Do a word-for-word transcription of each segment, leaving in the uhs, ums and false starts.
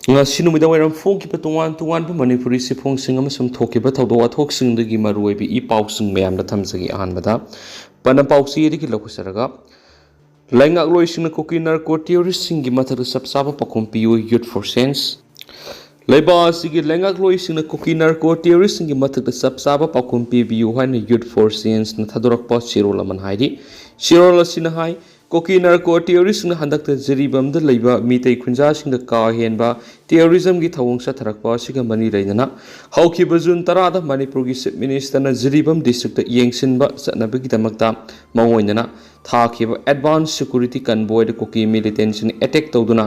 ꯉꯁꯤ ꯅꯨꯃꯤꯗꯥꯡ ꯋꯥꯏꯔꯝ ꯐꯣꯡꯈꯤꯕ ꯇꯣꯉꯥꯟ ꯇꯣꯉꯥꯟꯕ ꯃꯅꯤꯄꯨꯔꯤ ꯆꯦꯐꯣꯡꯁꯤꯡ ꯑꯃꯁꯨꯡ ꯊꯣꯛꯈꯤꯕ ꯊꯧꯗꯣꯛ ꯋꯥꯊꯣꯛꯁꯤꯡꯗꯒꯤ ꯃꯔꯨꯑꯣꯏꯕ ꯏ ꯄꯥꯎꯁꯤꯡ ꯃꯌꯥꯝꯗ ꯊꯝꯖꯒꯦ꯫ ꯑꯍꯥꯟꯕꯗ ꯄꯅꯝ ꯄꯥꯎꯆꯦꯗꯒꯤ ꯂꯧꯈꯠꯆꯔꯒ, ꯂꯩꯉꯥꯛꯂꯣꯏꯁꯤꯡꯅ ꯀꯨꯀꯤ ꯅꯥꯔꯀꯣ ꯇꯦꯔꯣꯔꯤꯁꯁꯤꯡꯒꯤ ꯃꯊꯛꯇ ꯆꯞ ꯆꯥꯕ ꯄꯥꯎꯈꯨꯝ ꯄꯤꯌꯨ, Youth for Change꯫ ꯂꯩꯕꯥꯛ ꯑꯁꯤꯒꯤ ꯂꯩꯉꯥꯛꯂꯣꯏꯁꯤꯡꯅ ꯀꯨꯀꯤ ꯅꯥꯔꯀꯣ ꯇꯦꯔꯣꯔꯤꯁꯁꯤꯡꯒꯤ ꯃꯊꯛꯇ ꯆꯞ ꯆꯥꯕ ꯄꯥꯎꯈꯨꯝ ꯄꯤꯕꯤꯌꯨ ꯍꯥꯏꯅ Youth for Changeꯅ ꯊꯥꯗꯣꯔꯛꯄ ꯆꯦꯔꯣꯜ ꯑꯃꯅ ꯍꯥꯏꯔꯤ꯫ ꯆꯦꯔꯣꯜ ꯑꯁꯤꯅ ꯍꯥꯏ, ꯀꯨꯀꯤ ꯅꯥꯔꯀꯣ ꯇꯦꯔꯣꯔꯤꯁꯁꯤꯡꯅ ꯍꯟꯗꯛꯇ ꯖꯤꯔꯤꯕꯥꯝꯗ ꯂꯩꯕ ꯃꯤꯇꯩ ꯈꯨꯟꯖꯥꯁꯤꯡꯗ ꯀꯥ ꯍꯦꯟꯕ ꯇꯦꯔꯣꯔꯤꯖꯝꯒꯤ ꯊꯧꯑꯣꯡ ꯆꯠꯊꯔꯛꯄ ꯑꯁꯤꯒ ꯃꯔꯤ ꯂꯩꯅꯅ ꯍꯧꯈꯤꯕ ꯖꯨꯟ ꯇꯔꯥꯗ ꯃꯅꯤꯄꯨꯔꯒꯤ ꯆꯤꯐ ꯃꯤꯅꯤꯁꯇꯔꯅ ꯖꯤꯔꯤꯕꯥꯝ ꯗꯤꯁꯇ꯭ꯔꯤꯛꯇ ꯌꯦꯡꯁꯤꯟꯕ ꯆꯠꯅꯕꯒꯤꯗꯃꯛꯇ ꯃꯥꯡꯑꯣꯏꯅꯅ ꯊꯥꯈꯤꯕ ꯑꯦꯗꯚꯥꯟꯁ ꯁꯦꯀ꯭ꯌꯨꯔꯤꯇꯤ ꯀꯟꯚꯣꯏꯗ ꯀꯨꯀꯤ ꯃꯤꯂꯤꯇꯦꯟꯁꯤꯡꯅ ꯑꯦꯇꯦꯛ ꯇꯧꯗꯨꯅ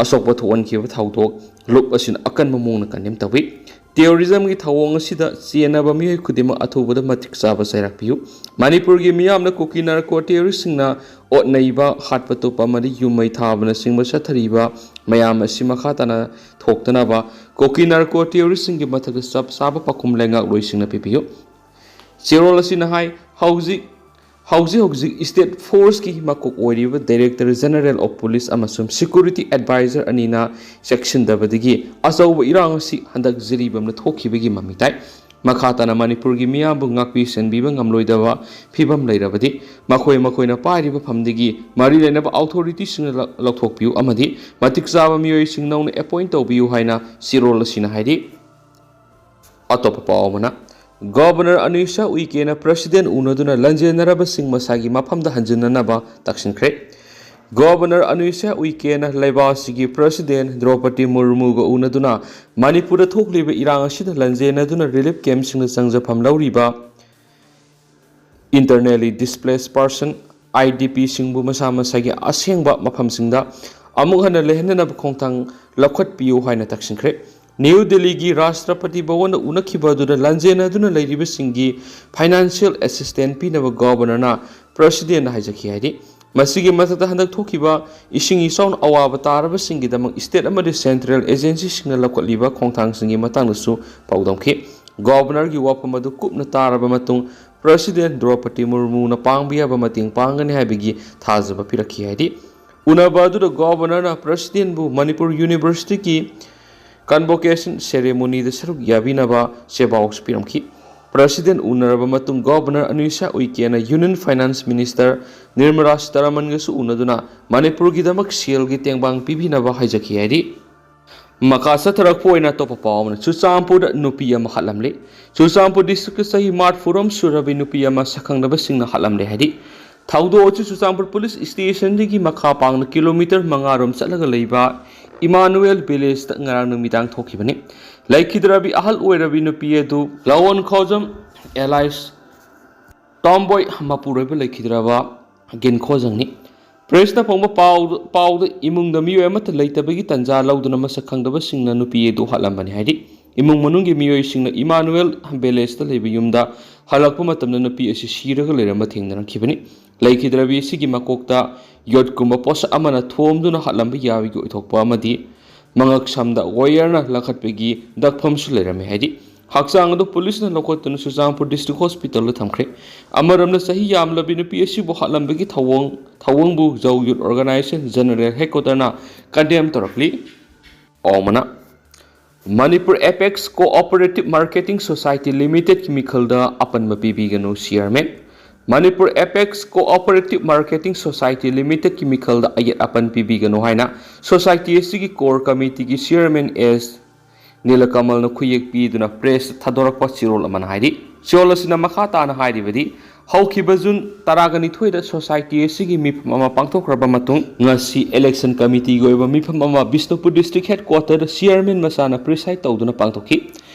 ꯑꯁꯣꯛꯄ ꯊꯣꯛꯍꯟꯈꯤꯕ ꯊꯧꯗꯣꯛ ꯂꯨꯞ ꯑꯁꯤꯅ ꯑꯀꯟꯕ ꯃꯑꯣꯡꯗ ꯀꯟꯗꯦꯝ ꯇꯧꯏ꯫ ꯇꯦꯔꯣꯔꯤꯖꯝꯒꯤ ꯊꯧꯑꯣꯡ ꯑꯁꯤꯗ ꯆꯦꯟꯅꯕ ꯃꯤꯑꯣꯏ ꯈꯨꯗꯤꯡꯃꯛ ꯑꯊꯨꯕꯗ ꯃꯇꯤꯛ ꯆꯥꯕ ꯆꯩꯔꯥꯛ ꯄꯤꯌꯨ꯫ ꯃꯅꯤꯄꯨꯔꯒꯤ ꯃꯤꯌꯥꯝꯅ ꯀꯨꯀꯤ ꯅꯥꯔꯀꯣ ꯇꯦꯔꯣꯔꯤꯁꯠꯁꯤꯡꯅ ꯑꯣꯠꯅꯩꯕ, ꯍꯥꯠꯄ ꯇꯨꯞꯄ ꯑꯃꯗꯤ ꯌꯨꯝ ꯃꯩ ꯊꯥꯕꯅꯆꯤꯡꯕ ꯆꯠꯊꯔꯤꯕ ꯃꯌꯥꯝ ꯑꯁꯤ ꯃꯈꯥ ꯇꯥꯅ ꯊꯣꯛꯇꯅꯕ ꯀꯨꯀꯤ ꯅꯥꯔꯀꯣ ꯇꯦꯔꯣꯔꯤꯁꯠꯁꯤꯡꯒꯤ ꯃꯊꯛꯇ ꯆꯞ ꯆꯥꯕ ꯄꯥꯎꯈꯨꯝ ꯂꯩꯉꯥꯛꯂꯣꯏꯁꯤꯡꯅ ꯄꯤꯕꯤꯌꯨ꯫ ꯆꯦꯔꯣꯜ ꯑꯁꯤꯅ ꯍꯥꯏ, ꯍꯧꯖꯤꯛ ꯍꯧꯖꯤꯛ ꯍꯧꯖꯤꯛ ꯁ꯭ꯇꯦꯠ ꯐꯣꯔꯁꯀꯤ ꯃꯀꯣꯛ ꯑꯣꯏꯔꯤꯕ ꯗꯥꯏꯔꯦꯛꯇꯔ ꯖꯦꯅꯔꯦꯜ ꯑꯣꯐ ꯄꯨꯂꯤꯁ ꯑꯃꯁꯨꯡ ꯁꯦꯀ꯭ꯌꯨꯔꯤꯇꯤ ꯑꯦꯗꯚꯥꯏꯖꯔ ꯑꯅꯤꯅ ꯆꯦꯛꯁꯤꯟꯗꯕꯗꯒꯤ ꯑꯆꯧꯕ ꯏꯔꯥꯡ ꯑꯁꯤ ꯍꯟꯗꯛ ꯖꯤꯔꯤꯕꯥꯝꯗ ꯊꯣꯛꯈꯤꯕꯒꯤ ꯃꯃꯤ ꯇꯥꯏ꯫ ꯃꯈꯥ ꯇꯥꯅ ꯃꯅꯤꯄꯨꯔꯒꯤ ꯃꯤꯌꯥꯝꯕꯨ ꯉꯥꯛꯄꯤ ꯁꯦꯟꯕꯤꯕ ꯉꯝꯂꯣꯏꯗꯕ ꯐꯤꯕꯝ ꯂꯩꯔꯕꯗꯤ ꯃꯈꯣꯏ ꯃꯈꯣꯏꯅ ꯄꯥꯏꯔꯤꯕ ꯐꯝꯗꯒꯤ ꯃꯔꯤ ꯂꯩꯅꯕ ꯑꯧꯊꯣꯔꯤꯇꯤꯁꯤꯡꯅ ꯂꯧ-, ꯂꯧꯊꯣꯛꯄꯤꯌꯨ ꯑꯃꯗꯤ ꯃꯇꯤꯛ ꯆꯥꯕ ꯃꯤꯑꯣꯏꯁꯤꯡ ꯅꯧꯅ ꯑꯦꯄꯣꯏꯟꯠ ꯇꯧꯕꯤꯌꯨ ꯍꯥꯏꯅ ꯆꯦꯔꯣꯜ ꯑꯁꯤꯅ ꯍꯥꯏꯔꯤ꯫ ꯑꯇꯣꯞꯄ ꯄꯥꯎ ꯑꯃꯅ, ꯒꯣꯚꯔꯅꯔ ꯑꯅꯨꯁ꯭ꯌꯥ ꯎꯏꯀꯦꯅ ꯄ꯭ꯔꯁꯤꯗꯦꯟꯠ ꯎꯅꯗꯨꯅ ꯂꯟꯖꯦꯟꯅꯔꯕꯁꯤꯡ ꯃꯁꯥꯒꯤ ꯃꯐꯝꯗ ꯍꯟꯖꯤꯟꯅꯅꯕ ꯇꯛꯁꯤꯟꯈ꯭ꯔꯦ꯫ ꯒꯣꯚꯔꯅꯔ ꯑꯅꯨꯁ꯭ꯌꯥ ꯎꯏꯀꯦꯅ ꯂꯩꯕꯥꯛ ꯑꯁꯤꯒꯤ ꯄ꯭ꯔꯁꯤꯗꯦꯟꯠ ꯗ꯭ꯔꯧꯄꯗꯤ ꯃꯨꯔꯃꯨꯒ ꯎꯅꯗꯨꯅ ꯃꯅꯤꯄꯨꯔꯗ ꯊꯣꯛꯂꯤꯕ ꯏꯔꯥꯡ ꯑꯁꯤꯗ ꯂꯟꯖꯦꯟꯅꯗꯨꯅ ꯔꯤꯂꯤꯐ ꯀꯦꯝꯞꯁꯤꯡꯗ ꯆꯪꯖꯐꯝ ꯂꯧꯔꯤꯕ internally displaced person, IDPꯁꯤꯡꯕꯨ ꯃꯁꯥ ꯃꯁꯥꯒꯤ ꯑꯁꯦꯡꯕ ꯃꯐꯝꯁꯤꯡꯗ ꯑꯃꯨꯛ ꯍꯟꯅ ꯂꯩꯍꯟꯅꯅꯕ ꯈꯣꯡꯊꯥꯡ ꯂꯧꯈꯠꯄꯤꯌꯨ ꯍꯥꯏꯅ ꯇꯛꯁꯤꯟꯈ꯭ꯔꯦ꯫ ꯅ꯭ꯌꯨ ꯗꯤꯜꯂꯤꯒꯤ ꯔꯥꯁꯇ꯭ꯔꯄꯇꯤ ꯚꯋꯟꯗ ꯎꯅꯈꯤꯕ ꯑꯗꯨꯗ ꯂꯟꯖꯦꯟꯅꯗꯨꯅ ꯂꯩꯔꯤꯕꯁꯤꯡꯒꯤ ꯐꯥꯏꯅꯥꯟꯁꯤꯌꯦꯜ ꯑꯦꯁꯤꯁꯇꯦꯟꯁ ꯄꯤꯅꯕ ꯒꯣꯚꯔꯅꯔꯅ ꯄ꯭ꯔꯁꯤꯗꯦꯟꯠꯅ ꯍꯥꯏꯖꯈꯤ ꯍꯥꯏꯗꯤ, ꯃꯁꯤꯒꯤ ꯃꯊꯛꯇ ꯍꯟꯗꯛ ꯊꯣꯛꯈꯤꯕ ꯏꯁꯤꯡ ꯏꯆꯥꯎꯅ ꯑꯋꯥꯕ ꯇꯥꯔꯕꯁꯤꯡꯒꯤꯗꯃꯛ ꯁ꯭ꯇꯦꯠ ꯑꯃꯗꯤ ꯁꯦꯟꯇ꯭ꯔꯦꯜ ꯑꯦꯖꯦꯟꯁꯤꯁꯤꯡꯅ ꯂꯧꯈꯠꯂꯤꯕ ꯈꯣꯡꯊꯥꯡꯁꯤꯡꯒꯤ ꯃꯇꯥꯡꯗꯁꯨ ꯄꯥꯎꯗꯝꯈꯤ꯫ ꯒꯣꯚꯔꯅꯔꯒꯤ ꯋꯥꯐꯝ ꯑꯗꯨ ꯀꯨꯞꯅ ꯇꯥꯔꯕ ꯃꯇꯨꯡ ꯄ꯭ꯔꯁꯤꯗꯦꯟꯠ ꯗ꯭ꯔꯧꯄꯗꯤ ꯃꯨꯔꯃꯨꯅ ꯄꯥꯡꯕ ꯌꯥꯕ ꯃꯇꯦꯡ ꯄꯥꯡꯒꯅꯤ ꯍꯥꯏꯕꯒꯤ ꯊꯥꯖꯕ ꯄꯤꯔꯛꯈꯤ ꯍꯥꯏꯗꯤ, ꯎꯅꯕ ꯑꯗꯨꯗ ꯒꯣꯚꯔꯅꯔꯅ ꯄ꯭ꯔꯁꯤꯗꯦꯟꯕꯨ ꯃꯅꯤꯄꯨꯔ ꯌꯨꯅꯤꯚꯔꯁꯤꯇꯤꯒꯤ ꯀꯟꯚꯣꯀꯦꯁꯟ ꯁꯦꯔꯦꯃꯣꯅꯤꯗ ꯁꯔꯨꯛ ꯌꯥꯕꯤꯅꯕ ꯆꯦꯕꯥꯎꯁꯨ ꯄꯤꯔꯝꯈꯤ꯫ ꯄ꯭ꯔꯁꯤꯗꯦꯟ ꯎꯅꯔꯕ ꯃꯇꯨꯡ governor ꯑꯅꯨꯁꯥ ꯎꯏꯀꯦꯅ union finance minister Nirmala ꯁꯤꯇꯥꯔꯥꯃꯟꯒꯁꯨ ꯎꯅꯗꯨꯅ ꯃꯅꯤꯄꯨꯔꯒꯤꯗꯃꯛ ꯁꯦꯜꯒꯤ ꯇꯦꯡꯕꯥꯡ ꯄꯤꯕꯤꯅꯕ ꯍꯥꯏꯖꯈꯤ ꯍꯥꯏꯔꯤ꯫ ꯃꯈꯥ ꯆꯠꯊꯔꯛꯄ ꯑꯣꯏꯅ ꯑꯇꯣꯞꯄ ꯄꯥꯎ ꯑꯃꯅ ꯆꯨꯔꯆꯥꯟꯄꯨꯔꯗ ꯅꯨꯄꯤ ꯑꯃ ꯍꯥꯠꯂꯝꯂꯦ꯫ ꯆꯨꯔꯆꯥꯟꯄꯨꯔ ꯗꯤꯁꯇ꯭ꯔꯤꯛꯇ ꯆꯍꯤ ꯃꯥꯔꯐꯨꯔꯣꯝ ꯁꯨꯔꯕꯤ ꯅꯨꯄꯤ ꯑꯃ ꯁꯛꯈꯪꯗꯕꯁꯤꯡꯅ ꯍꯥꯠꯂꯝꯂꯦ ꯍꯥꯏꯔꯤ꯫ ꯊꯧꯗꯣꯛ ꯑꯁꯤ ꯆꯨꯔꯆꯥꯟꯄꯨꯔ ꯄꯨꯂꯤꯁ ꯁ꯭ꯇꯦꯁꯟꯗꯒꯤ ꯃꯈꯥ ꯄꯥꯡꯅ ꯀꯤꯂꯣꯃꯤꯇꯔ ꯃꯉꯥꯔꯣꯝ ꯆꯠꯂꯒ ꯂꯩꯕ ꯏꯃꯥꯅꯨꯑꯦꯜ ꯚꯤꯂꯦꯖꯇ ꯉꯔꯥꯡ ꯅꯨꯃꯤꯗꯥꯡ ꯊꯣꯛꯈꯤꯕꯅꯤ꯫ ꯂꯩꯈꯤꯗ꯭ꯔꯕꯤ ꯑꯍꯜ ꯑꯣꯏꯔꯕꯤ ꯅꯨꯄꯤ ꯑꯗꯨ ꯂꯥꯋꯣꯟ ꯈꯣꯖꯝ ꯑꯦꯂꯥꯏꯁ ꯇꯣꯝꯕꯣꯏ ꯃꯄꯨꯔꯣꯏꯕ ꯂꯩꯈꯤꯗ꯭ꯔꯕ ꯒꯤꯟꯈꯣꯖꯪꯅꯤ꯫ ꯄ꯭ꯔꯦꯁꯅ ꯐꯣꯡꯕ ꯄꯥꯎ-, ꯄꯥꯎꯗ ꯏꯃꯨꯡꯗ ꯃꯤꯑꯣꯏ ꯑꯃꯠꯇ ꯂꯩꯇꯕꯒꯤ ꯇꯟꯖꯥ ꯂꯧꯗꯨꯅ ꯃꯁꯛ ꯈꯪꯗꯕꯁꯤꯡꯅ ꯅꯨꯄꯤ ꯑꯗꯨ ꯍꯥꯠꯂꯝꯕꯅꯤ ꯍꯥꯏꯔꯤ꯫ ꯏꯃꯨꯡ ꯃꯅꯨꯡꯒꯤ ꯃꯤꯑꯣꯏꯁꯤꯡꯅ ꯏꯃꯥꯅꯨꯑꯦꯜ ꯚꯤꯂꯦꯖꯇ ꯂꯩꯕ ꯌꯨꯝꯗ ꯍꯜꯂꯛꯄ ꯃꯇꯝꯗ ꯅꯨꯄꯤ ꯑꯁꯤ ꯁꯤꯔꯒ ꯂꯩꯔꯝꯕ ꯊꯦꯡꯅꯔꯛꯈꯤꯕꯅꯤ꯫ ꯂꯩꯈꯤꯗ꯭ꯔꯕꯤ ꯑꯁꯤꯒꯤ ꯃꯀꯣꯛꯇ ꯌꯣꯠꯀꯨꯝꯕ ꯄꯣꯠꯁꯛ ꯑꯃꯅ ꯊꯣꯝꯗꯨꯅ ꯍꯥꯠꯂꯝꯕ ꯌꯥꯕꯒꯤ ꯑꯣꯏꯊꯣꯛꯄ ꯑꯃꯗꯤ ꯃꯉꯛ ꯁꯝꯗ ꯋꯥꯌꯔꯅ ꯂꯥꯈꯠꯄꯒꯤ ꯗꯛꯐꯝꯁꯨ ꯂꯩꯔꯝꯃꯤ ꯍꯥꯏꯔꯤ꯫ ꯍꯛꯆꯥꯡ ꯑꯗꯨ ꯄꯨꯂꯤꯁꯅ ꯂꯧꯈꯠꯇꯨꯅ ꯆꯨꯔꯆꯥꯟꯄꯨꯔ ꯗꯤꯁꯇ꯭ꯔꯤꯛ ꯍꯣꯁꯄꯤꯇꯥꯜꯗ ꯊꯝꯈ꯭ꯔꯦ꯫ ꯑꯃꯔꯣꯝꯗ ꯆꯍꯤ ꯌꯥꯝꯂꯕꯤ ꯅꯨꯄꯤ ꯑꯁꯤꯕꯨ ꯍꯥꯠꯂꯝꯕꯒꯤ ꯊꯧꯑꯣꯡ, ꯊꯧꯑꯣꯡꯕꯨ ꯖꯧ ꯌꯨꯠ ꯑꯣꯔꯒꯅꯥꯏꯖꯦꯁꯟ ꯖꯦꯅꯔꯦꯜ ꯍꯦꯗꯀ꯭ꯋꯥꯇꯔꯅ ꯀꯟꯗꯦꯝ ꯇꯧꯔꯛꯂꯤ꯫ ꯑꯣꯃꯅ Manipur apex cooperative marketing society ꯂꯤꯃꯤꯇꯦꯗꯀꯤ ꯃꯤꯈꯜꯗ ꯑꯄꯟꯕ ꯄꯤꯕꯤꯒꯅꯨ, chairman. Manipur apex cooperative marketing society ꯂꯤꯃꯤꯇꯦꯗꯀꯤ ꯃꯤꯈꯜꯗ ꯑꯌꯦꯠ ꯑꯄꯟ ꯄꯤꯕꯤꯒꯅꯨ ꯍꯥꯏꯅ ꯁꯣꯁꯥꯏꯇꯤ ꯑꯁꯤꯒꯤ ꯀꯣꯔ ꯀꯃꯤꯇꯤꯒꯤ ꯆꯤꯌꯔꯃꯦꯟ ꯑꯦꯁ ꯅꯤꯂꯀꯃꯜꯅ ꯈꯨꯌꯦꯛ ꯄꯤꯗꯨꯅ ꯄ꯭ꯔꯦꯁꯇ ꯊꯥꯗꯣꯔꯛꯄ ꯆꯦꯔꯣꯜ ꯑꯃꯅ ꯍꯥꯏꯔꯤ꯫ ꯆꯦꯔꯣꯜ ꯑꯁꯤꯅ ꯃꯈꯥ ꯇꯥꯅ ꯍꯥꯏꯔꯤꯕꯗꯤ, ꯍꯧꯈꯤꯕ ꯖꯨꯟ ꯇꯔꯥꯒ ꯅꯤꯊꯣꯏꯗ ꯁꯣꯁꯥꯏꯇꯤ ꯑꯁꯤꯒꯤ ꯃꯤꯐꯝ ꯑꯃ ꯄꯥꯡꯊꯣꯛꯈ꯭ꯔꯕ ꯃꯇꯨꯡ, ꯉꯁꯤ ꯏꯂꯦꯛꯁꯟ ꯀꯃꯤꯇꯤꯒꯤ ꯑꯣꯏꯕ ꯃꯤꯐꯝ ꯑꯃ ꯕꯤꯁꯅꯨꯄꯨꯔ ꯗꯤꯁꯇ꯭ꯔꯤꯛ ꯍꯦꯗꯀ꯭ꯋꯥꯇꯔꯗ ꯆꯤꯌꯔꯃꯦꯟ ꯃꯁꯥꯅ ꯄ꯭ꯔꯤꯁꯥꯏꯗ ꯇꯧꯗꯨꯅ ꯄꯥꯡꯊꯣꯛꯈꯤ꯫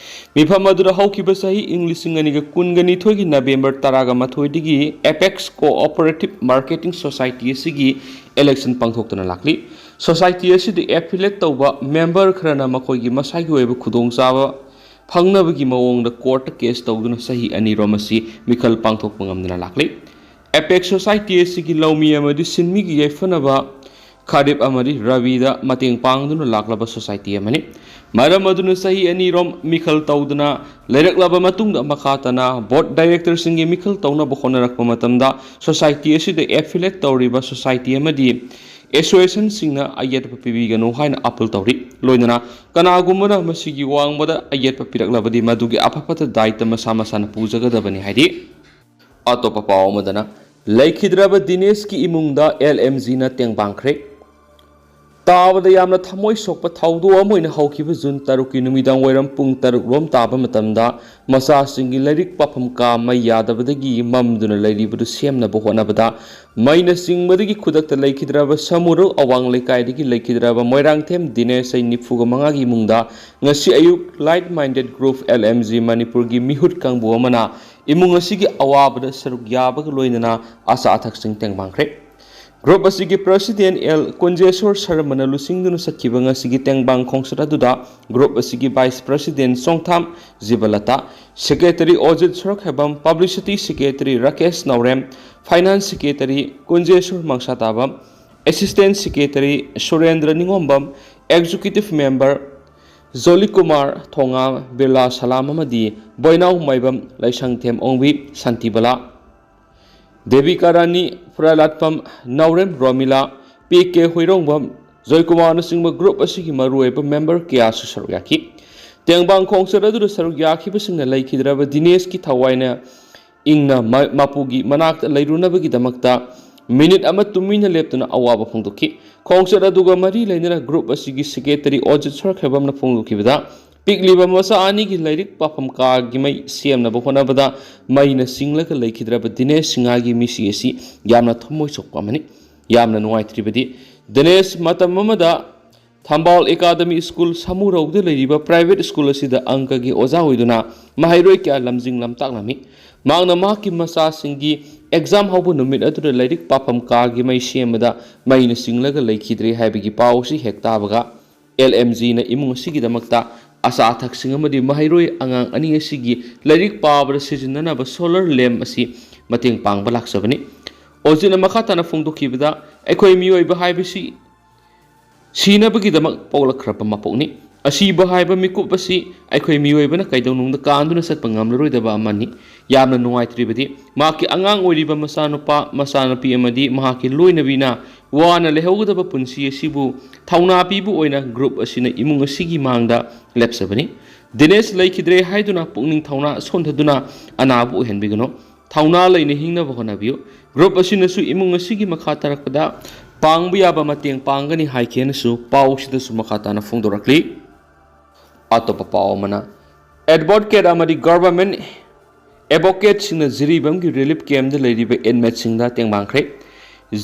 ꯃꯤꯐꯝ ꯑꯗꯨꯗ ꯍꯧꯈꯤꯕ ꯆꯍꯤ ꯏꯪ ꯂꯤꯁꯤꯡ ꯑꯅꯤꯒ ꯀꯨꯟꯒ ꯅꯤꯊꯣꯏꯒꯤ ꯅꯕꯦꯝꯕꯔ ꯇꯔꯥꯒ ꯃꯥꯊꯣꯏꯗꯒꯤ ꯑꯦꯄꯦꯛꯁ ꯀꯣꯑꯣꯄꯔꯦꯇꯤꯚ ꯃꯥꯔꯀꯦꯇꯤꯡ ꯁꯣꯁꯥꯏꯇꯤ ꯑꯁꯤꯒꯤ ꯏꯂꯦꯛꯁꯟ ꯄꯥꯡꯊꯣꯛꯇꯨꯅ ꯂꯥꯛꯂꯤ꯫ ꯁꯣꯁꯥꯏꯇꯤ ꯑꯁꯤꯗ ꯑꯦꯐꯤꯂꯦꯠ ꯇꯧꯕ ꯃꯦꯝꯕꯔ ꯈꯔꯅ ꯃꯈꯣꯏꯒꯤ ꯃꯁꯥꯒꯤ ꯑꯣꯏꯕ ꯈꯨꯗꯣꯡꯆꯥꯕ ꯐꯪꯅꯕꯒꯤ ꯃꯑꯣꯡꯗ ꯀꯣꯔꯠꯇ ꯀꯦꯁ ꯇꯧꯗꯨꯅ ꯆꯍꯤ ꯑꯅꯤꯔꯣꯝ ꯑꯁꯤ ꯃꯤꯈꯜ ꯄꯥꯡꯊꯣꯛꯄ ꯉꯝꯗꯅ ꯂꯥꯛꯂꯤ꯫ ꯑꯦꯄꯦꯛꯁ ꯁꯣꯁꯥꯏꯇꯤ ꯑꯁꯤꯒꯤ ꯂꯧꯃꯤ ꯑꯃꯗꯤ ꯁꯤꯟꯃꯤꯒꯤ ꯌꯥꯏꯐꯅꯕ ꯈꯥꯔꯤꯞ ꯑꯃꯗꯤ ꯔꯕꯤꯗ ꯃꯇꯦꯡ ꯄꯥꯡꯗꯨꯅ ꯂꯥꯛꯂꯕ ꯁꯣꯁꯥꯏꯇꯤ ꯑꯃꯅꯤ꯫ ꯃꯔꯝ ꯑꯗꯨꯅ ꯆꯍꯤ ꯑꯅꯤꯔꯣꯝ ꯃꯤꯈꯜ ꯇꯧꯗꯨꯅ ꯂꯩꯔꯛꯂꯕ ꯃꯇꯨꯡꯗ ꯃꯈꯥ ꯇꯥꯅ ꯕꯣꯔꯗ ꯗꯥꯏꯔꯦꯛꯇꯔꯁꯤꯡꯒꯤ ꯃꯤꯈꯜ ꯇꯧꯅꯕ ꯍꯣꯠꯅꯔꯛꯄ ꯃꯇꯝꯗ ꯁꯣꯁꯥꯏꯇꯤ ꯑꯁꯤꯗ ꯑꯦꯐꯤꯂꯦꯠ ꯇꯧꯔꯤꯕ ꯁꯣꯁꯥꯏꯇꯤ ꯑꯃꯗꯤ ꯑꯦꯁꯣꯁꯤꯌꯦꯁꯟꯁꯤꯡꯅ ꯑꯌꯦꯠꯄ ꯄꯤꯕꯤꯒꯅꯨ ꯍꯥꯏꯅ ꯑꯥꯄꯤꯜ ꯇꯧꯔꯤ꯫ ꯂꯣꯏꯅꯅ ꯀꯅꯥꯒꯨꯝꯕꯅ ꯃꯁꯤꯒꯤ ꯋꯥꯡꯃꯗ ꯑꯌꯦꯠꯄ ꯄꯤꯔꯛꯂꯕꯗꯤ ꯃꯗꯨꯒꯤ ꯑꯐ ꯐꯠꯇ ꯗꯥꯏꯇ ꯃꯁꯥ ꯃꯁꯥꯅ ꯄꯨꯖꯒꯗꯕꯅꯤ ꯍꯥꯏꯔꯤ꯫ ꯑꯇꯣꯞꯄ ꯄꯥꯎ ꯑꯃꯗꯅ, ꯂꯩꯈꯤꯗ꯭ꯔꯕ ꯗꯤꯅꯦꯁꯀꯤ ꯏꯃꯨꯡꯗ ꯑꯦꯜ ꯑꯦꯝ ꯖꯤꯅ ꯇꯦꯡꯕꯥꯡꯈ꯭ꯔꯦ꯫ ꯇꯥꯕꯗ ꯌꯥꯝꯅ ꯊꯃꯣꯏ ꯁꯣꯛꯄ ꯊꯧꯗꯣꯛ ꯑꯃ ꯑꯣꯏꯅ ꯍꯧꯈꯤꯕ ꯖꯨꯟ ꯇꯔꯨꯛꯀꯤ ꯅꯨꯃꯤꯗꯥꯡ ꯋꯥꯏꯔꯝ ꯄꯨꯡ ꯇꯔꯨꯛ ꯔꯣꯝ ꯇꯥꯕ ꯃꯇꯝꯗ ꯃꯆꯥꯁꯤꯡꯒꯤ ꯂꯥꯏꯔꯤꯛ ꯄꯥꯐꯝ ꯀꯥ ꯃꯩ ꯌꯥꯗꯕꯗꯒꯤ ꯃꯝꯗꯨꯅ ꯂꯩꯔꯤꯕꯗꯨ ꯁꯦꯝꯅꯕ ꯍꯣꯠꯅꯕꯗ ꯃꯩꯅ ꯆꯤꯡꯕꯗꯒꯤ ꯈꯨꯗꯛꯇ ꯂꯩꯈꯤꯗ꯭ꯔꯕ ꯁꯃꯨꯔꯧ ꯑꯋꯥꯡ ꯂꯩꯀꯥꯏꯗꯒꯤ ꯂꯩꯈꯤꯗ꯭ꯔꯕ ꯃꯣꯏꯔꯥꯡꯊꯦꯝ ꯗꯤꯅꯦꯁ ꯆꯍꯤ ꯅꯤꯐꯨꯒ ꯃꯉꯥꯒꯤ ꯏꯃꯨꯡꯗ ꯉꯁꯤ ꯑꯌꯨꯛ Like Minded Group L M G ꯃꯅꯤꯄꯨꯔꯒꯤ ꯃꯤꯍꯨꯠ ꯀꯥꯡꯕꯨ ꯑꯃꯅ ꯏꯃꯨꯡ ꯑꯁꯤꯒꯤ ꯑꯋꯥꯕꯗ ꯁꯔꯨꯛ ꯌꯥꯕꯒ ꯂꯣꯏꯅꯅ ꯑꯆꯥ ꯑꯊꯛꯁꯤꯡ ꯇꯦꯡꯕꯥꯡꯈ꯭ꯔꯦ꯫ ꯒ꯭ꯔꯨꯞ ꯑꯁꯤꯒꯤ ꯄ꯭ꯔꯁꯤꯗꯦꯟ ꯑꯦꯜ ꯀꯨꯟꯖꯦꯁꯣꯔ ꯁꯔꯃꯅ ꯂꯨꯆꯤꯡꯗꯨꯅ ꯆꯠꯈꯤꯕ ꯉꯁꯤꯒꯤ ꯇꯦꯡꯕꯥꯡ ꯈꯣꯡꯆꯠ ꯑꯗꯨꯗ ꯒ꯭ꯔꯨꯞ ꯑꯁꯤꯒꯤ vice president Chongtham Jibalata, secretary Ojit Sorokhaibam, publicity secretary Rakesh Naorem, finance secretary Kunjesor Mangsatabam, assistant secretary Surendra Ningombam, executive member Jolikumar Thonga, Birla Salam ꯑꯃꯗꯤ ꯕꯣꯏꯅꯥꯎ ꯃꯥꯏꯕꯝ, ꯂꯥꯏꯁꯪꯊꯦꯝ ꯑꯣꯡꯕꯤ, ꯁꯥꯟꯇꯤꯕꯂꯥ, ꯗꯦꯕꯤꯀꯥ ꯔꯥꯅꯤ, ꯐꯨꯔꯥꯂꯥꯠꯄꯝ, ꯅꯥꯎꯔꯦꯝ ꯔꯣꯃꯤꯂꯥ, ꯄꯤ ꯀꯦ ꯍꯨꯏꯔꯣꯡꯕꯝ, ꯖꯣꯏꯀꯨꯃꯥꯔꯅꯆꯤꯡꯕ ꯒ꯭ꯔꯨꯞ ꯑꯁꯤꯒꯤ ꯃꯔꯨꯑꯣꯏꯕ ꯃꯦꯝꯕꯔ ꯀꯌꯥꯁꯨ ꯁꯔꯨꯛ ꯌꯥꯈꯤ꯫ ꯇꯦꯡꯕꯥꯡ ꯈꯣꯡꯆꯠ ꯑꯗꯨꯗ ꯁꯔꯨꯛ ꯌꯥꯈꯤꯕꯁꯤꯡꯅ ꯂꯩꯈꯤꯗ꯭ꯔꯕ ꯗꯤꯅꯦꯁꯀꯤ ꯊꯋꯥꯏꯅ ꯏꯪꯅ ꯃ-, ꯃꯄꯨꯒꯤ ꯃꯅꯥꯛꯇ ꯂꯩꯔꯨꯅꯕꯒꯤꯗꯃꯛꯇ ꯃꯤꯅꯤꯠ ꯑꯃ ꯇꯨꯃꯤꯟꯅ ꯂꯦꯞꯇꯨꯅ ꯑꯋꯥꯕ ꯐꯣꯡꯗꯣꯛꯈꯤ꯫ ꯈꯣꯡꯆꯠ ꯑꯗꯨꯒ ꯃꯔꯤ ꯂꯩꯅꯅ ꯒ꯭ꯔꯨꯞ ꯑꯁꯤꯒꯤ ꯁꯦꯀ꯭ꯔꯦꯇꯔꯤ ꯑꯣꯖꯤꯠ ꯁꯣꯔꯈꯦꯕꯝꯅ ꯐꯣꯡꯗꯣꯛꯈꯤꯕꯗ, ꯄꯤꯛꯂꯤꯕ ꯃꯆꯥ ꯑꯅꯤꯒꯤ ꯂꯥꯏꯔꯤꯛ ꯄꯥꯐꯝ ꯀꯥꯒꯤ ꯃꯩ ꯁꯦꯝꯅꯕ ꯍꯣꯠꯅꯕꯗ ꯃꯩꯅ ꯆꯤꯡꯂꯒ ꯂꯩꯈꯤꯗ꯭ꯔꯕ ꯗꯤꯅꯦꯁ ꯁꯤꯡꯍꯒꯤ ꯃꯤꯁꯤ ꯑꯁꯤ ꯌꯥꯝꯅ ꯊꯃꯣꯏ ꯁꯣꯛꯄ ꯑꯃꯅꯤ꯫ ꯌꯥꯝꯅ ꯅꯨꯡꯉꯥꯏꯇ꯭ꯔꯤꯕꯗꯤ, ꯗꯤꯅꯦꯁ ꯃꯇꯝ ꯑꯃꯗ ꯊꯝꯕꯥꯜ ꯑꯦꯀꯥꯗꯃꯤ ꯁ꯭ꯀꯨꯜ ꯁꯃꯨꯔꯧꯗ ꯂꯩꯔꯤꯕ ꯄ꯭ꯔꯥꯏꯚꯦꯠ ꯁ꯭ꯀꯨꯜ ꯑꯁꯤꯗ ꯑꯪꯀꯒꯤ ꯑꯣꯖꯥ ꯑꯣꯏꯗꯨꯅ ꯃꯍꯩꯔꯣꯏ ꯀꯌꯥ ꯂꯝꯖꯤꯡ ꯂꯝꯇꯥꯛꯂꯝꯃꯤ꯫ ꯃꯍꯥꯛꯅ ꯃꯍꯥꯛꯀꯤ ꯃꯆꯥꯁꯤꯡꯒꯤ ꯑꯦꯛꯖꯥꯝ ꯍꯧꯕ ꯅꯨꯃꯤꯠ ꯑꯗꯨꯗ ꯂꯥꯏꯔꯤꯛ ꯄꯥꯐꯝ ꯀꯥꯒꯤ ꯃꯩ ꯁꯦꯝꯕꯗ ꯃꯩꯅ ꯆꯤꯡꯂꯒ ꯂꯩꯈꯤꯗ꯭ꯔꯦ ꯍꯥꯏꯕꯒꯤ ꯄꯥꯎ ꯑꯁꯤ ꯍꯦꯛ ꯇꯥꯕꯒ, ꯑꯦꯜ ꯑꯦꯝ ꯖꯤꯅ ꯏꯃꯨꯡ ꯑꯁꯤꯒꯤꯗꯃꯛꯇ ꯑꯆꯥ ꯑꯊꯛꯁꯤꯡ ꯑꯃꯗꯤ ꯃꯍꯩꯔꯣꯏ ꯑꯉꯥꯡ ꯑꯅꯤ ꯑꯁꯤꯒꯤ ꯂꯥꯏꯔꯤꯛ ꯄꯥꯕꯗ ꯁꯤꯖꯤꯟꯅꯅꯕ ꯁꯣꯂꯔ ꯂꯦꯝꯞ ꯑꯁꯤ ꯃꯇꯦꯡ ꯄꯥꯡꯕ ꯂꯥꯛꯆꯕꯅꯤ꯫ ꯑꯣꯖꯤꯠꯅ ꯃꯈꯥ ꯇꯥꯅ ꯐꯣꯡꯗꯣꯛꯈꯤꯕꯗ, ꯑꯩꯈꯣꯏ ꯃꯤꯑꯣꯏꯕ ꯍꯥꯏꯕꯁꯤ ꯁꯤꯅꯕꯒꯤꯗꯃꯛ ꯄꯣꯛꯂꯛꯈ꯭ꯔꯕ ꯃꯄꯣꯛꯅꯤ꯫ ꯑꯁꯤꯕ ꯍꯥꯏꯕ ꯃꯤꯀꯨꯞ ꯑꯁꯤ ꯑꯩꯈꯣꯏ ꯃꯤꯑꯣꯏꯕꯅ ꯀꯩꯗꯧꯅꯨꯡꯗ ꯀꯥꯟꯗꯨꯅ ꯆꯠꯄ ꯉꯝꯂꯔꯣꯏꯗꯕ ꯑꯃꯅꯤ꯫ ꯌꯥꯝꯅ ꯅꯨꯡꯉꯥꯏꯇ꯭ꯔꯤꯕꯗꯤ, ꯃꯍꯥꯛꯀꯤ ꯑꯉꯥꯡ ꯑꯣꯏꯔꯤꯕ ꯃꯆꯥꯅꯨꯄꯥ, ꯃꯆꯥꯅꯨꯄꯤ ꯑꯃꯗꯤ ꯃꯍꯥꯛꯀꯤ ꯂꯣꯏꯅꯕꯤꯅ ꯋꯥꯅ ꯂꯩꯍꯧꯒꯗꯕ ꯄꯨꯟꯁꯤ ꯑꯁꯤꯕꯨ ꯊꯧꯅꯥ ꯄꯤꯕ ꯑꯣꯏꯅ ꯒ꯭ꯔꯨꯞ ꯑꯁꯤꯅ ꯏꯃꯨꯡ ꯑꯁꯤꯒꯤ ꯃꯥꯡꯗ ꯂꯦꯞꯆꯕꯅꯤ꯫ ꯗꯤꯅꯦꯁ ꯂꯩꯈꯤꯗ꯭ꯔꯦ ꯍꯥꯏꯗꯨꯅ ꯄꯨꯛꯅꯤꯡ ꯊꯧꯅꯥ ꯁꯣꯟꯊꯗꯨꯅ ꯑꯅꯥꯕ ꯑꯣꯏꯍꯟꯕꯤꯒꯅꯨ꯫ ꯊꯧꯅꯥ ꯂꯩꯅ ꯍꯤꯡꯅꯕ ꯍꯣꯠꯅꯕꯤꯌꯨ꯫ ꯒ꯭ꯔꯨꯞ ꯑꯁꯤꯅꯁꯨ ꯏꯃꯨꯡ ꯑꯁꯤꯒꯤ ꯃꯈꯥ ꯇꯥꯔꯛꯄꯗ ꯄꯥꯡꯕ ꯌꯥꯕ ꯃꯇꯦꯡ ꯄꯥꯡꯒꯅꯤ ꯍꯥꯏꯈꯤꯅꯁꯨ ꯄꯥꯎꯁꯤꯗꯁꯨ ꯃꯈꯥ ꯇꯥꯅ ꯐꯣꯡꯗꯣꯔꯛꯂꯤ꯫ ꯑꯇꯣꯞꯄ ꯄꯥꯎ ꯑꯃꯅ, ꯑꯦꯗꯚꯣꯀꯦꯠ ꯑꯃꯗꯤ ꯒꯚꯔꯟꯃꯦꯟꯠ ꯑꯦꯗꯚꯣꯀꯦꯠꯁꯤꯡꯅ ꯖꯤꯔꯤꯕꯥꯝꯒꯤ ꯔꯤꯂꯤꯐ ꯀꯦꯝꯞꯇ ꯂꯩꯔꯤꯕ ꯏꯟꯃꯦꯠꯁꯤꯡꯗ ꯇꯦꯡꯕꯥꯡꯈ꯭ꯔꯦ꯫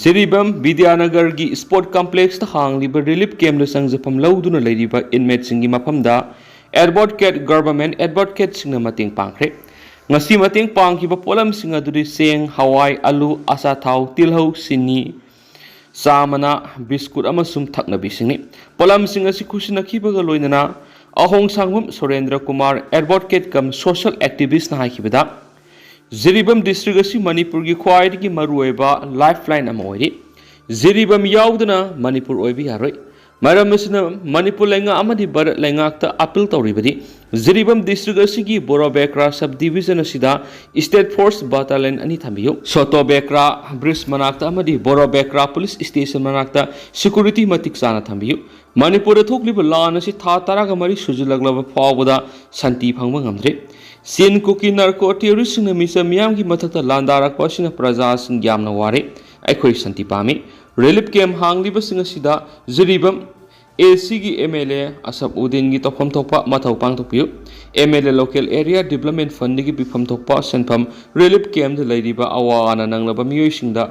ꯖꯤꯔꯤꯕꯥꯝ ꯕꯤꯗ꯭ꯌꯥꯅꯒꯔꯒꯤ ꯁ꯭ꯄꯣꯔꯠ ꯀꯝꯄ꯭ꯂꯦꯛꯁꯇ ꯍꯥꯡꯂꯤꯕ ꯔꯤꯂꯤꯐ ꯀꯦꯝꯞꯇ ꯆꯪꯖꯐꯝ ꯂꯧꯗꯨꯅ ꯂꯩꯔꯤꯕ ꯏꯟꯃꯦꯠꯁꯤꯡꯒꯤ ꯃꯐꯝꯗ ꯑꯦꯗꯚꯣꯀꯦꯠ, ꯒꯚꯔꯟꯃꯦꯟꯠ ꯑꯦꯗꯚꯣꯀꯦꯠꯁꯤꯡꯅ ꯃꯇꯦꯡ ꯄꯥꯡꯈ꯭ꯔꯦ꯫ ꯉꯁꯤ ꯃꯇꯦꯡ ꯄꯥꯡꯈꯤꯕ ꯄꯣꯠꯂꯝꯁꯤꯡ ꯑꯗꯨꯗꯤ ꯆꯦꯡ, ꯍꯋꯥꯏ, ꯑꯂꯨ, ꯑꯆꯥꯊꯥꯎ, ꯇꯤꯜꯍꯧ, ꯆꯤꯅꯤ, ꯆꯥ ꯃꯅꯥ, ꯕꯤꯁꯀꯨꯠ ꯑꯃꯁꯨꯡ ꯊꯛꯅꯕꯤꯁꯤꯡꯅꯤ꯫ ꯄꯣꯠꯂꯝꯁꯤꯡ ꯑꯁꯤ ꯈꯨꯠꯁꯤꯟꯅꯈꯤꯕꯒ ꯂꯣꯏꯅꯅ ꯑꯍꯣꯡꯁꯥꯡꯕꯝ ꯁꯨꯔꯦꯟꯗ꯭ꯔ ꯀꯨꯃꯥꯔ, ꯑꯦꯗꯚꯣꯀꯦꯠ ꯀꯝ ꯁꯣꯁꯤꯌꯦꯜ ꯑꯦꯛꯇꯤꯚꯤꯁ꯭ꯠꯅ ꯍꯥꯏꯈꯤꯕꯗ, ꯖꯤꯔꯤꯕꯥꯝ ꯗꯤꯁꯇ꯭ꯔꯤꯛ ꯑꯁꯤ ꯃꯅꯤꯄꯨꯔꯒꯤ ꯈ꯭ꯋꯥꯏꯗꯒꯤ ꯃꯔꯨꯑꯣꯏꯕ ꯂꯥꯏꯐꯂꯥꯏꯟ ꯑꯃ ꯑꯣꯏꯔꯤ꯫ ꯖꯤꯔꯤꯕꯥꯝ ꯌꯥꯎꯗꯅ ꯃꯅꯤꯄꯨꯔ ꯑꯣꯏꯕ ꯌꯥꯔꯣꯏ꯫ ꯃꯔꯝ ꯑꯁꯤꯅ ꯃꯅꯤꯄꯨꯔ ꯂꯩꯉꯥꯛ ꯑꯃꯗꯤ ꯚꯥꯔꯠ ꯂꯩꯉꯥꯛꯇ ꯑꯄꯤꯜ ꯇꯧꯔꯤꯕꯗꯤ, ꯖꯤꯔꯤꯕꯥꯝ ꯗꯤꯁꯇ꯭ꯔꯤꯛ ꯑꯁꯤꯒꯤ ꯕꯣꯔꯣꯕꯦꯀ꯭ꯔꯥ ꯁꯕ ꯗꯤꯕꯤꯖꯟ ꯑꯁꯤꯗ ꯁ꯭ꯇꯦꯠ ꯐꯣꯔꯁ ꯕꯠꯇꯥꯂꯤꯌꯟ ꯑꯅꯤ ꯊꯝꯕꯤꯌꯨ꯫ ꯁꯣꯇꯣꯕꯦꯀ꯭ꯔꯥ ꯕ꯭ꯔꯤꯖ ꯃꯅꯥꯛꯇ ꯑꯃꯗꯤ ꯕꯣꯔꯣꯕꯦꯀ꯭ꯔꯥ ꯄꯨꯂꯤꯁ ꯁ꯭ꯇꯦꯁꯟ ꯃꯅꯥꯛꯇ ꯁꯦꯀ꯭ꯌꯨꯔꯤꯇꯤ ꯃꯇꯤꯛ ꯆꯥꯅ ꯊꯝꯕꯤꯌꯨ꯫ ꯃꯅꯤꯄꯨꯔꯗ ꯊꯣꯛꯂꯤꯕ ꯂꯥꯟ ꯑꯁꯤ ꯊꯥ ꯇꯔꯥꯒ ꯃꯔꯤ ꯁꯨꯖꯤꯜꯂꯛꯂꯕ ꯐꯥꯎꯕꯗ ꯁꯥꯟꯇꯤ ꯐꯪꯕ ꯉꯝꯗ꯭ꯔꯦ꯫ ꯆꯤꯟ ꯀꯨꯀꯤ ꯅꯥꯔꯀꯣ ꯇꯦꯔꯣꯔꯤꯁ꯭ꯠꯁꯤꯡꯅ ꯃꯤꯆꯝ ꯃꯤꯌꯥꯝꯒꯤ ꯃꯊꯛꯇ ꯂꯥꯟꯗꯥꯔꯛꯄ ꯑꯁꯤꯅ ꯄ꯭ꯔꯖꯥꯁꯤꯡ ꯌꯥꯝꯅ ꯋꯥꯔꯦ꯫ ꯑꯩꯈꯣꯏ ꯁꯥꯟꯇꯤ ꯄꯥꯝꯃꯤ꯫ ꯔꯤꯂꯤꯐ ꯀꯦꯝꯞ ꯍꯥꯡꯂꯤꯕꯁꯤꯡ ꯑꯁꯤꯗ ꯖꯤꯔꯤꯕꯥꯝ ꯑꯦ ꯁꯤꯒꯤ ꯑꯦꯝ ꯑꯦꯜ ꯑꯦ ꯑꯁꯐ ꯎꯗꯤꯟꯒꯤ ꯇꯧꯐꯝ ꯊꯣꯛꯄ ꯃꯊꯧ ꯄꯥꯡꯊꯣꯛꯄꯤꯌꯨ꯫ M L A local area development ꯐꯟꯗꯒꯤ ꯄꯤꯐꯝ ꯊꯣꯛꯄ ꯁꯦꯟꯐꯝ ꯔꯤꯂꯤꯐ ꯀꯦꯝꯞꯇ ꯂꯩꯔꯤꯕ ꯑꯋꯥ ꯑꯅꯥ ꯅꯪꯂꯕ ꯃꯤꯑꯣꯏꯁꯤꯡꯗ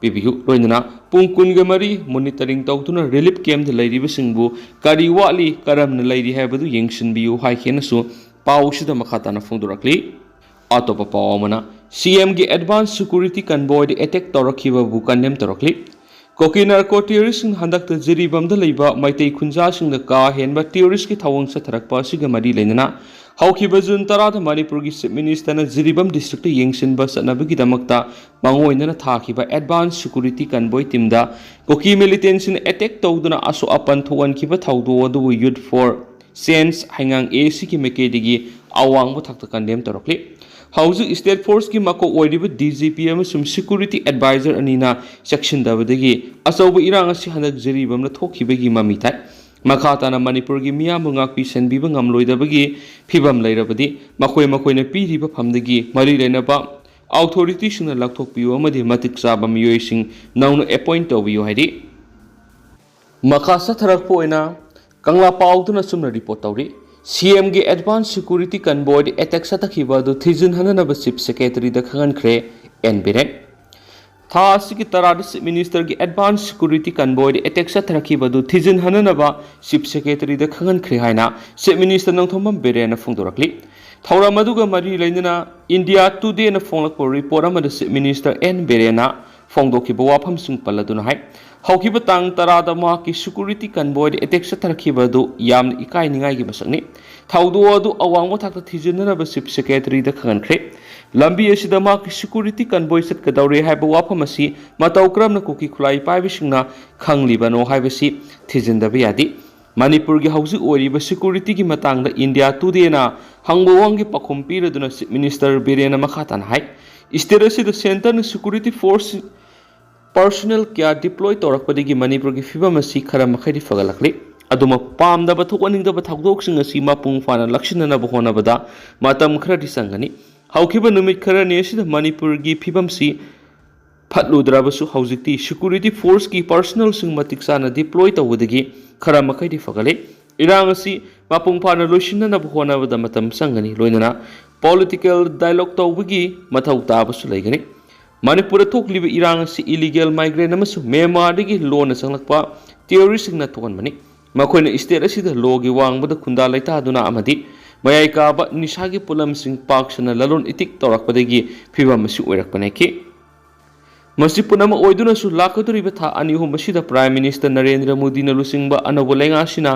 ꯄꯤꯕꯤꯌꯨ꯫ ꯂꯣꯏꯅꯅ ꯄꯨꯡ ꯀꯨꯟꯒ ꯃꯔꯤ ꯃꯣꯅꯤꯇꯔꯤꯡ ꯇꯧꯗꯨꯅ ꯔꯤꯂꯤꯐ ꯀꯦꯝꯞꯇ ꯂꯩꯔꯤꯕꯁꯤꯡꯕꯨ ꯀꯔꯤ ꯋꯥꯠꯂꯤ, ꯀꯔꯝꯅ ꯂꯩꯔꯤ ꯍꯥꯏꯕꯗꯨ ꯌꯦꯡꯁꯤꯟꯕꯤꯌꯨ ꯍꯥꯏꯈꯤꯅꯁꯨ ꯄꯥꯎꯁꯤꯗ ꯃꯈꯥ ꯇꯥꯅ ꯐꯣꯡꯗꯣꯔꯛꯂꯤ꯫ ꯑꯇꯣꯞꯄ ꯄꯥꯎ ꯑꯃꯅ, ꯁꯤ ꯑꯦꯝꯒꯤ ꯑꯦꯗꯚꯥꯟꯁ ꯁꯦꯀ꯭ꯌꯨꯔꯤꯇꯤ ꯀꯟꯚꯣꯏꯗ ꯑꯦꯇꯦꯛ ꯇꯧꯔꯛꯈꯤꯕꯕꯨ ꯀꯟꯗꯦꯝ ꯇꯧꯔꯛꯂꯤ꯫ ꯀꯨꯀꯤ ꯅꯥꯔꯀꯣ ꯇꯦꯔꯣꯔꯤꯁ꯭ꯠꯁꯤꯡꯅ ꯍꯟꯗꯛꯇ ꯖꯤꯔꯤꯕꯥꯝꯗ ꯂꯩꯕ ꯃꯩꯇꯩ ꯈꯨꯟꯖꯥꯁꯤꯡꯗ ꯀꯥ ꯍꯦꯟꯕ ꯇꯦꯔꯣꯔꯤꯁ꯭ꯠꯀꯤ ꯊꯧꯑꯣꯡ ꯆꯠꯊꯔꯛꯄ ꯑꯁꯤꯒ ꯃꯔꯤ ꯂꯩꯅꯅ ꯍꯧꯈꯤꯕ ꯖꯨꯟ ꯇꯔꯥꯗ ꯃꯅꯤꯄꯨꯔꯒꯤ ꯆꯤꯐ ꯃꯤꯅꯤꯁꯇꯔꯅ ꯖꯤꯔꯤꯕꯥꯝ ꯗꯤꯁꯇ꯭ꯔꯤꯛꯇ ꯌꯦꯡꯁꯤꯟꯕ ꯆꯠꯅꯕꯒꯤꯗꯃꯛꯇ ꯃꯥꯡꯑꯣꯏꯅꯅ ꯊꯥꯈꯤꯕ ꯑꯦꯗꯚꯥꯟꯁ ꯁꯦꯀ꯭ꯌꯨꯔꯤꯇꯤ ꯀꯟꯚꯣꯏ ꯇꯤꯝꯗ ꯀꯨꯀꯤ ꯃꯤꯂꯤꯇꯦꯟꯠꯁꯤꯡꯅ ꯑꯦꯇꯦꯛ ꯇꯧꯗꯨꯅ ꯑꯁꯣꯛ ꯑꯄꯟ ꯊꯣꯛꯍꯟꯈꯤꯕ ꯊꯧꯗꯣꯛ ꯑꯗꯨꯕꯨ ꯌꯨꯊ ꯐꯣꯔ ꯆꯦꯟꯖ ꯍꯩꯉꯥꯡ ꯑꯦ ꯁꯤꯒꯤ ꯃꯥꯏꯀꯩꯗꯒꯤ ꯑꯋꯥꯡꯕ ꯊꯥꯛꯇ ꯀꯟꯗꯦꯝ ꯇꯧꯔꯛꯂꯤ꯫ ꯍꯧꯖꯤꯛ ꯁ꯭ꯇꯦꯠ ꯐꯣꯔꯁꯀꯤ ꯃꯀꯣꯛ ꯑꯣꯏꯔꯤꯕ ꯗꯤ ꯖꯤ ꯄꯤ ꯑꯃꯁꯨꯡ ꯁꯦꯀ꯭ꯌꯨꯔꯤꯇꯤ ꯑꯦꯗꯚꯥꯏꯖꯔ ꯑꯅꯤꯅ ꯆꯦꯛꯁꯤꯟꯗꯕꯗꯒꯤ ꯑꯆꯧꯕ ꯏꯔꯥꯡ ꯑꯁꯤ ꯍꯟꯗꯛ ꯖꯤꯔꯤꯕꯥꯝꯗ ꯊꯣꯛꯈꯤꯕꯒꯤ ꯃꯃꯤ ꯇꯥꯏ꯫ ꯃꯈꯥ ꯇꯥꯅ ꯃꯅꯤꯄꯨꯔꯒꯤ ꯃꯤꯌꯥꯝꯕꯨ ꯉꯥꯛꯄꯤ ꯁꯦꯟꯕꯤꯕ ꯉꯝꯂꯣꯏꯗꯕꯒꯤ ꯐꯤꯕꯝ ꯂꯩꯔꯕꯗꯤ ꯃꯈꯣꯏ ꯃꯈꯣꯏꯅ ꯄꯤꯔꯤꯕ ꯐꯝꯗꯒꯤ ꯃꯔꯤ ꯂꯩꯅꯕ ꯑꯣꯊꯣꯔꯤꯇꯤꯁꯤꯡꯅ ꯂꯧꯊꯣꯛꯄꯤꯌꯨ ꯑꯃꯗꯤ ꯃꯇꯤꯛ ꯆꯥꯕ ꯃꯤꯑꯣꯏꯁꯤꯡ ꯅꯧꯅ ꯑꯦꯄꯣꯏꯟꯠ ꯇꯧꯕꯤꯌꯨ ꯍꯥꯏꯔꯤ꯫ ꯃꯈꯥ ꯆꯠꯊꯔꯛꯄ ꯑꯣꯏꯅ ꯀꯪꯂꯥ ꯄꯥꯎꯗꯨꯅ ꯑꯁꯨꯝꯅ ꯔꯤꯄꯣꯔꯠ ꯇꯧꯔꯤ꯫ ꯁꯤ ꯑꯦꯝꯒꯤ ꯑꯦꯗꯚꯥꯟꯁ ꯁꯦꯀ꯭ꯌꯨꯔꯤꯇꯤ ꯀꯟꯚꯣꯏꯗ ꯑꯦꯇꯦꯛ ꯆꯠꯊꯈꯤꯕ ꯑꯗꯨ ꯊꯤꯖꯤꯟꯍꯟꯅꯅꯕ ꯆꯤꯐ ꯁꯦꯀ꯭ꯔꯦꯇꯔꯤꯗ ꯈꯪꯍꯟꯈ꯭ꯔꯦ ꯑꯦꯟ ꯕꯤꯔꯦꯟ꯫ ꯊꯥ ꯑꯁꯤꯒꯤ ꯇꯔꯥꯗ ꯆꯤꯐ ꯃꯤꯅꯤꯁꯇꯔꯒꯤ ꯑꯦꯗꯚꯥꯟꯁ ꯁꯦꯀ꯭ꯌꯨꯔꯤꯇꯤ ꯀꯟꯚꯣꯏꯗ ꯑꯦꯇꯦꯛ ꯆꯠꯊꯔꯛꯈꯤꯕ ꯑꯗꯨ ꯊꯤꯖꯤꯟꯍꯟꯅꯅꯕ ꯆꯤꯐ ꯁꯦꯀ꯭ꯔꯦꯇꯔꯤꯗ ꯈꯪꯍꯟꯈ꯭ꯔꯦ ꯍꯥꯏꯅ ꯆꯤꯐ ꯃꯤꯅꯤꯁꯇꯔ ꯅꯣꯡꯊꯣꯝꯕꯝ ꯕꯤꯔꯦꯟꯅ ꯐꯣꯡꯗꯣꯔꯛꯂꯤ꯫ ꯊꯧꯔꯝ ꯑꯗꯨꯒ ꯃꯔꯤ ꯂꯩꯅꯅ ꯏꯟꯗꯤꯌꯥ ꯇꯨꯗꯦꯅ ꯐꯣꯡꯂꯛꯄ ꯔꯤꯄꯣꯔꯠ ꯑꯃꯗ ꯆꯤꯐ ꯃꯤꯅꯤꯁꯇꯔ ꯑꯦꯟ ꯕꯤꯔꯦꯟꯅ ꯐꯣꯡꯗꯣꯛꯈꯤꯕ ꯋꯥꯐꯝꯁꯤꯡ ꯄꯜꯂꯗꯨꯅ ꯍꯥꯏ, ꯍꯧꯈꯤꯕ ꯇꯥꯡ ꯇꯔꯥꯗ ꯃꯍꯥꯛꯀꯤ ꯁꯦꯀ꯭ꯌꯨꯔꯤꯇꯤ ꯀꯟꯚꯣꯏꯗ ꯑꯦꯇꯦꯛ ꯆꯠꯊꯔꯛꯈꯤꯕ ꯑꯗꯨ ꯌꯥꯝꯅ ꯏꯀꯥꯏꯅꯤꯡꯉꯥꯏꯒꯤ ꯃꯁꯛꯅꯤ꯫ ꯊꯧꯗꯣꯛ ꯑꯗꯨ ꯑꯋꯥꯡꯕ ꯊꯥꯛꯇ ꯊꯤꯖꯤꯟꯅꯅꯕ ꯆꯤꯐ ꯁꯦꯀ꯭ꯔꯦꯇꯔꯤꯗ ꯈꯪꯍꯟꯈ꯭ꯔꯦ꯫ ꯂꯝꯕꯤ ꯑꯁꯤꯗ ꯃꯍꯥꯛꯀꯤ ꯁꯦꯀ꯭ꯌꯨꯔꯤꯇꯤ ꯀꯟꯚꯣꯏ ꯆꯠꯀꯗꯧꯔꯦ ꯍꯥꯏꯕ ꯋꯥꯐꯝ ꯑꯁꯤ ꯃꯇꯧ ꯀꯔꯝꯅ ꯀꯨꯀꯤ ꯈꯨꯠꯂꯥꯏ ꯄꯥꯏꯕꯁꯤꯡꯅ ꯈꯪꯂꯤꯕꯅꯣ ꯍꯥꯏꯕꯁꯤ ꯊꯤꯖꯤꯟꯗꯕ ꯌꯥꯗꯦ꯫ ꯃꯅꯤꯄꯨꯔꯒꯤ ꯍꯧꯖꯤꯛ ꯑꯣꯏꯔꯤꯕ ꯁꯦꯀ꯭ꯌꯨꯔꯤꯇꯤꯒꯤ ꯃꯇꯥꯡꯗ ꯏꯟꯗꯤꯌꯥ ꯇꯨꯗꯦꯅ ꯍꯪꯕ ꯋꯥꯍꯪꯒꯤ ꯄꯥꯎꯈꯨꯝ ꯄꯤꯔꯗꯨꯅ ꯆꯤꯐ ꯃꯤꯅꯤꯁꯇꯔ ꯕꯤꯔꯦꯟꯅ ꯃꯈꯥ ꯇꯥꯅ ꯍꯥꯏ, ꯁ꯭ꯇꯦꯠ ꯑꯁꯤꯗ ꯁꯦꯟꯇꯔꯅ ꯁꯦꯀ꯭ꯌꯨꯔꯤꯇꯤ ꯐꯣꯔꯁ ꯄꯔꯁꯣꯅꯦꯜ ꯀꯌꯥ ꯗꯤꯄ꯭ꯂꯣꯏ ꯇꯧꯔꯛꯄꯗꯒꯤ ꯃꯅꯤꯄꯨꯔꯒꯤ ꯐꯤꯕꯝ ꯑꯁꯤ ꯈꯔ ꯃꯈꯩꯗꯤ ꯐꯒꯠꯂꯛꯂꯤ꯫ ꯑꯗꯨꯕꯨ ꯄꯥꯝꯗꯕ ꯊꯣꯛꯍꯟꯅꯤꯡꯗꯕ ꯊꯧꯗꯣꯛꯁꯤꯡ ꯑꯁꯤ ꯃꯄꯨꯡ ꯐꯥꯅ ꯂꯥꯛꯁꯤꯟꯅꯅꯕ ꯍꯣꯠꯅꯕꯗ ꯃꯇꯝ ꯈꯔꯗꯤ ꯆꯪꯒꯅꯤ꯫ ꯍꯧꯈꯤꯕ ꯅꯨꯃꯤꯠ ꯈꯔꯅꯤ ꯑꯁꯤꯗ ꯃꯅꯤꯄꯨꯔꯒꯤ ꯐꯤꯕꯝꯁꯤ ꯐꯠꯂꯨꯗ꯭ꯔꯕꯁꯨ ꯍꯧꯖꯤꯛꯇꯤ ꯁꯦꯀ꯭ꯌꯨꯔꯤꯇꯤ ꯐꯣꯔꯁꯀꯤ ꯄꯔꯁꯣꯅꯦꯜꯁꯤꯡ ꯃꯇꯤꯛ ꯆꯥꯅ ꯗꯤꯄ꯭ꯂꯣꯏ ꯇꯧꯕꯗꯒꯤ ꯈꯔ ꯃꯈꯩꯗꯤ ꯐꯒꯠꯂꯦ꯫ ꯏꯔꯥꯡ ꯑꯁꯤ ꯃꯄꯨꯡ ꯐꯥꯅ ꯂꯣꯏꯁꯤꯟꯅꯅꯕ ꯍꯣꯠꯅꯕꯗ ꯃꯇꯝ ꯆꯪꯒꯅꯤ, ꯂꯣꯏꯅꯅ ꯄꯣꯂꯤꯇꯤꯀꯦꯜ ꯗꯥꯏꯂꯣꯒ ꯇꯧꯕꯒꯤ ꯃꯊꯧ ꯇꯥꯕꯁꯨ ꯂꯩꯒꯅꯤ꯫ ꯃꯅꯤꯄꯨꯔꯗ ꯊꯣꯛꯂꯤꯕ ꯏꯔꯥꯡ ꯑꯁꯤ ꯏꯂꯤꯒꯦꯜ ꯃꯥꯏꯒ꯭ꯔꯦꯟ ꯑꯃꯁꯨꯡ ꯃ꯭ꯌꯥꯟꯃꯥꯔꯗꯒꯤ ꯂꯣꯟꯅ ꯆꯪꯂꯛꯄ ꯇꯦꯔꯣꯔꯤꯁ꯭ꯠꯁꯤꯡꯅ ꯊꯣꯛꯍꯟꯕꯅꯤ꯫ ꯃꯈꯣꯏꯅ ꯁ꯭ꯇꯦꯠ ꯑꯁꯤꯗ ꯂꯣꯒꯤ ꯋꯥꯡꯃꯗ ꯈꯨꯟꯗꯥ ꯂꯩꯇꯥꯗꯨꯅ ꯑꯃꯗꯤ ꯃꯌꯥꯏ ꯀꯥꯕ ꯅꯤꯁꯥꯒꯤ ꯄꯣꯠꯂꯝꯁꯤꯡ ꯄꯥꯛ ꯁꯟꯅ ꯂꯂꯣꯟ ꯏꯇꯤꯛ ꯇꯧꯔꯛꯄꯗꯒꯤ ꯐꯤꯕꯝ ꯑꯁꯤ ꯑꯣꯏꯔꯛꯄꯅꯤ꯫ ꯃꯁꯤ ꯄꯨꯝꯅꯃꯛ ꯑꯣꯏꯗꯨꯅꯁꯨ ꯂꯥꯛꯀꯗꯧꯔꯤꯕ ꯊꯥ ꯑꯅꯤ ꯑꯍꯨꯝ ꯑꯁꯤꯗ ꯄ꯭ꯔꯥꯏꯝ ꯃꯤꯅꯤꯁꯇꯔ ꯅꯔꯦꯟꯗ꯭ꯔ ꯃꯣꯗꯤꯅ ꯂꯨꯆꯤꯡꯕ ꯑꯅꯧꯕ ꯂꯩꯉꯥꯛ ꯑꯁꯤꯅ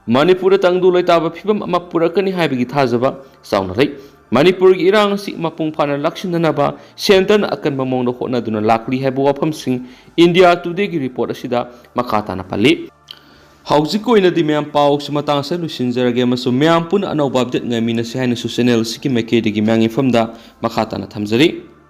ꯃꯅꯤꯄꯨꯔꯗ ꯇꯪꯗꯨ ꯂꯩꯇꯥꯕ ꯐꯤꯕꯝ ꯑꯃ ꯄꯨꯔꯛꯀꯅꯤ ꯍꯥꯏꯕꯒꯤ ꯊꯥꯖꯕ ꯆꯥꯎꯅ ꯂꯩ꯫ ꯃꯅꯤꯄꯨꯔꯒꯤ ꯏꯔꯥꯡ ꯑꯁꯤ ꯃꯄꯨꯡ ꯐꯥꯅ ꯂꯥꯛꯁꯤꯟꯅꯅꯕ ꯁꯦꯟꯇꯔꯅ ꯑꯀꯟꯕ ꯃꯑꯣꯡꯗ ꯍꯣꯠꯅꯗꯨꯅ ꯂꯥꯛꯂꯤ ꯍꯥꯏꯕ ꯋꯥꯐꯝꯁꯤꯡ ꯏꯟꯗꯤꯌꯥ ꯇꯨꯗꯦꯒꯤ ꯔꯤꯄꯣꯔꯠ ꯑꯁꯤꯗ ꯃꯈꯥ ꯇꯥꯅ ꯄꯜꯂꯤ꯫ ꯍꯧꯖꯤꯛꯀꯤ ꯑꯣꯏꯅꯗꯤ ꯃꯌꯥꯝ ꯄꯥꯎꯁꯤ ꯃꯇꯥꯡ ꯑꯁꯤꯗ ꯂꯣꯏꯁꯤꯟꯖꯔꯒꯦ ꯑꯃꯁꯨꯡ ꯃꯌꯥꯝ ꯄꯨꯟꯅ ꯑꯅꯧꯕ ꯑꯞꯗꯦꯠ ꯉꯥꯏꯃꯤꯟꯅꯁꯤ ꯍꯥꯏꯅꯁꯨ ꯆꯦꯅꯦꯜ ꯑꯁꯤꯒꯤ ꯃꯥꯏꯀꯩꯗꯒꯤ ꯃꯌꯥꯝꯒꯤ ꯃꯐꯝꯗ ꯃꯈꯥ ꯇꯥꯅ ꯊꯝꯖꯔꯤ꯫